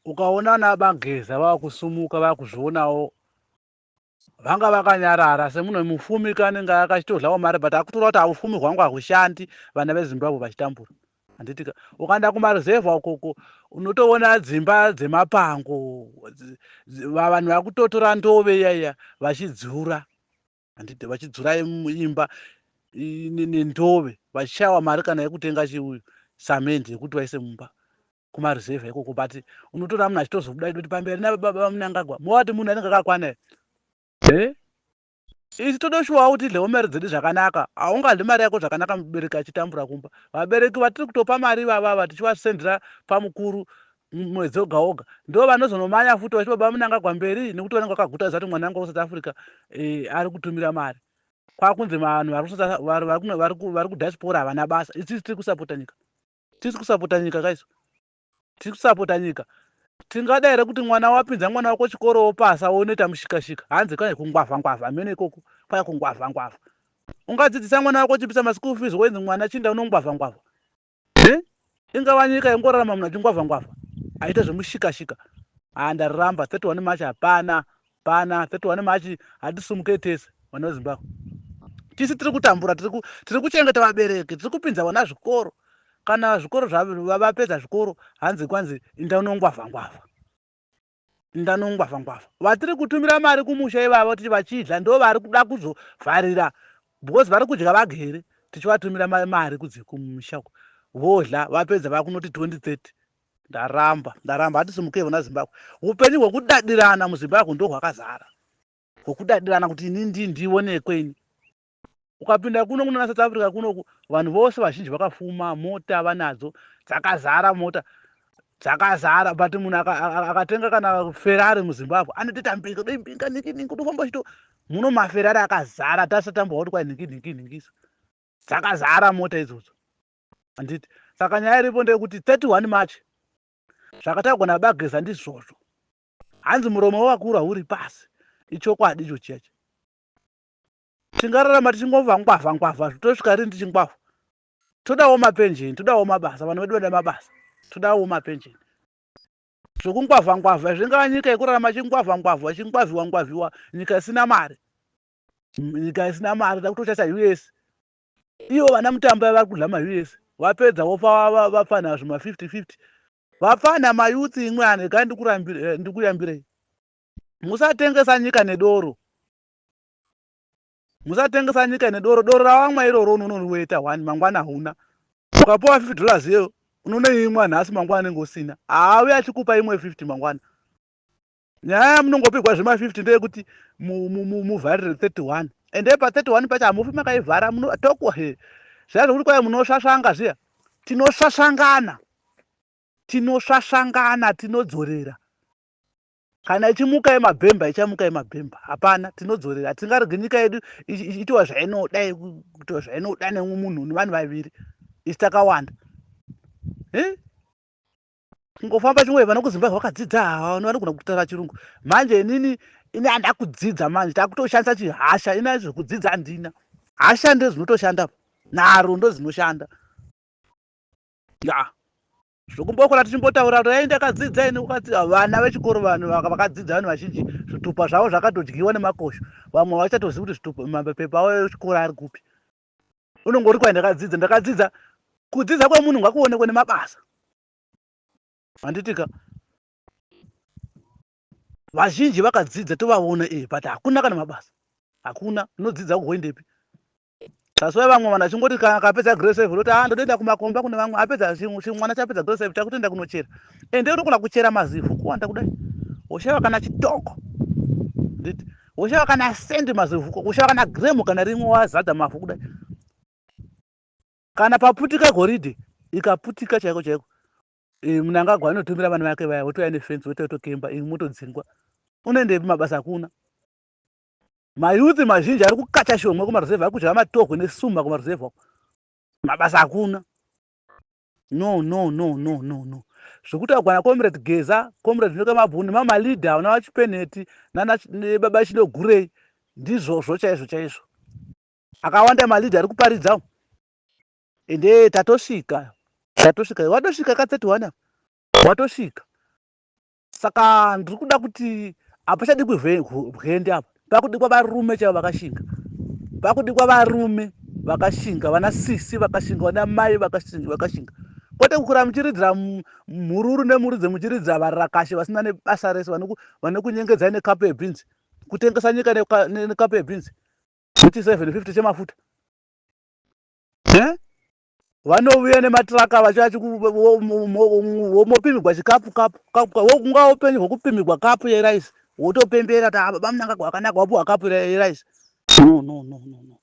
Ukaona ana baGeza vakusumuka, vakuzvionawo, vanga vakanyarara semunhu mufumi kanenge akachitodlawo mari, but akutora kuti haufumi hwangu hahushandi, vana veZimbabwe vachitambura, handitika? Ukaenda kumaruzevha ukoko, unotoona dzimba dzemapango, vanhu vakutotora ndove iyaiya vachidzura, handiti? Vachidzura imba nendove, vachishayiwa mari kana yekutenga chiuyu samende yekuti vaise mumba kumaruzevha ikoko. But unotoona munhu achitozobuda kuti pamberi nababa Munangagwa. Movati munhu anenge akakwana here? Isi todoshuwawo kuti tidlewo mari dzedu zvakanaka. Haungadli mari yako zvakanaka mubereki achitambura kumba. Vabereki vatiri kutopa mari ivavava, tichivasendera pamukuru mwedzi oga oga, ndo vanozonomanya futi vachiti baba Munangagwa mberi, nekuti vanenge vakaguta zati mwana wangu kuSouth Africa ari kutumira mari. Kwakunzi vanhu vari kudiaspora havana basa. Isisi tiri kusapota nyika, tisi kusapota nyika kaiso, tiri kusapota nyika. Tingada here kuti mwana wapinza mwana wako chikoro, wopasa, wonoita mushikashika, hanzi kwai kungwavha ngwavha mene ikoko, kwai kungwavha ngwavha? Ungadzidzisa mwana wako uchipisa maschool fees, wenzi mwana chinda unongwavha ngwavha? Ingava nyika ingorarama munhu achingwavha ngwavha, aita zvemushikashika? Ha, ndaramba. 31 March hapana pana. 31 March hatisumukei tese, vana veZimbabwe. Tisi tiri kutambura, tiri kuchengeta vabereki, tiri kupinza vana zvikoro. Kana zvikoro vapedza zvikoro, hanzi kwanzi inda unongwavha ngwavha, inda unongwavha ngwavha. Vatiri kutumira mari kumusha ivavo tichi vachidla, ndo vari kuda kuzovharira because vari kudya vagere. Tichivatumira mari kudzi kumusha, vodla, vapedza vakunoti 2030. Ndaramba, ndaramba. Hatisimukei, vana Zimbabwe. Upenyu hwekudadirana muZimbabwe ndo hwakazara, hwekudadirana kuti ini ndionekwe ini. Ukapinda kuno kunana South Africa kunoku, vanhu vose vazhinji vakafuma, mota vanadzo dzakazara, mota dzakazara. But munhu akatenga kana Ferrari muZimbabwe anotoita mbinga, doi mbinga, nhingi nhingi, kutofamba chito muno. MaFerrari akazara, tasatambwa kuti kwai nhingi nhingi nhingisa, dzakazara mota idzodzo, handiti? Saka nyaya iripo ndeyekuti 31 March, zvakataurwa nabaGeza ndizvozvo. Hanzi muromo wevakuru hauri pasi. Ichokwadi icho chiyachi. Tingararama tichingova ngwavha ngwavha tosvika rini tichingwavha? Todawo mapenjeni, todawo mabasa. Vanhu vedu vada mabasa, todawo mapenjeni. Zvokungwavha ngwavha zvingava nyika yekurarama chingwavha ngwavha, chingwavhiwa ngwavhiwa, nyika isina mari, nyika isina mari? Takutochacha US. Ivo vana Mutamba vari kudla maUS, vapedza vopa vapfana zvima 50 50. Vapfana mayouth imwe ani gai, ndikuyambirei, musatengesa nyika nedoro, musatengesa nyika nedoro. Doro ravamwa iroro unonoriweta one, mangwana hauna. Ukapiwa $50 iyo, unonoimwa nhasi, mangwana anenge usina. Haauya achikupa imwe 50 mangwana. Nyaya yamunongopirwa zvema50 ndeyekuti muvharire 31, ende pa31 pacho hamufi makaivhara. Toko he zviya zvokuti kwai munosvasvanga zviya, tinosvasvangana, tinosvasvangana, tinodzorera. Kana ichimuka yemabhemba, ichamuka yemabhemba. Hapana, tinodzorera. Hatingaregi nyika yedu itiwa zvainoda, kuitiwa zvainoda nemunhu, nevanhu vaviri. Isi takawanda. Kungofamba chimwe, vana kuZimbabwe vakadzidza, vanogona kutaura chirungu. Manje inini ini handa kudzidza, manje takutoshandisa chihasha. Ina zvekudzidza handina, hasha ndezvinotoshanda, nharo ndo dzinoshanda. Ya, zvokumbokora tichimbotaura kuti ai ndakadzidza ini. Vana vechikoro, vanhu vakadzidza, vanhu vazhinji zvitupa zvavo zvakatodyiwa nemakosho. Vamwe vachatozivi kuti zvitupa, mapepa avo echikoro ari kupi. Unongori kwai ndakadzidza, ndakadzidza. Kudzidza kwemunhu ngakuonekwe nemabasa, handitika? Vazhinji vakadzidza tovaona e, but hakuna kana mabasa, hakuna. Unodzidza kugoendepi? That's why vamwe vanhu vachingoti kana akapedza grade 7 oti ah, ndotoenda kumakomba. Kune vamwe apedza, chimwana chapedza grade 7 chakutoenda kunochera. Ende unogona kuchera mazivhu kuwanda kudai, woshaiwa kana chitoko, nditi woshaiwa kana sendi, mazivhu woshaiwa kana gremu kana rimwe, wazadza mavhu kudai. Kana paputika goridhe, ikaputika chaiko chaiko, Munangagwa anotumira vana vake vaya, votouya nefenzi, vototokemba, imi motodzingwa. Unoendepi? Mabasa hakuna. Mayouth mazhinji ari kukacha shomwe kumaruzevha, ari kudya matohwe nesuma kumaruzevha uko, mabasa hakuna. No, no, no, no, no, no. Zvekuti agwana Comrade Geza, Comrade Nyoka Mabhuni, mamaleader vana vaChipeneti nana baba Chinogurei, ndizvozvo chaizvo chaizvo. Akawanda maleader ari kuparidza, ende tatosvika, tatosvika, watosvika ka 31 watosvika. Saka ndiri kuda kuti hapachadikwi bwende apa, pakudikwa varume chaivo vakashinga, pakudikwa varume vakashinga, vana sisi vakashinga, vana mai vakashinga, kwete kukura muchiridzira mhururu nemuridze, muchiridzira varakashi vasina nebasa rese, vanekunyengedzai nekapu yebhinzi, kutengesa nyika nekapu yebhinzi kuti 750 chemafuta. Vanouya nematiraka vachiwomopimigwa chikapu kapu, unga upenyu hwekupimigwa kapu yeraisi, wotopembera kuti, "Ah, baba Mnangagwa wakanaka, wapiwa kapu yeraisi." No, no, no, no, no.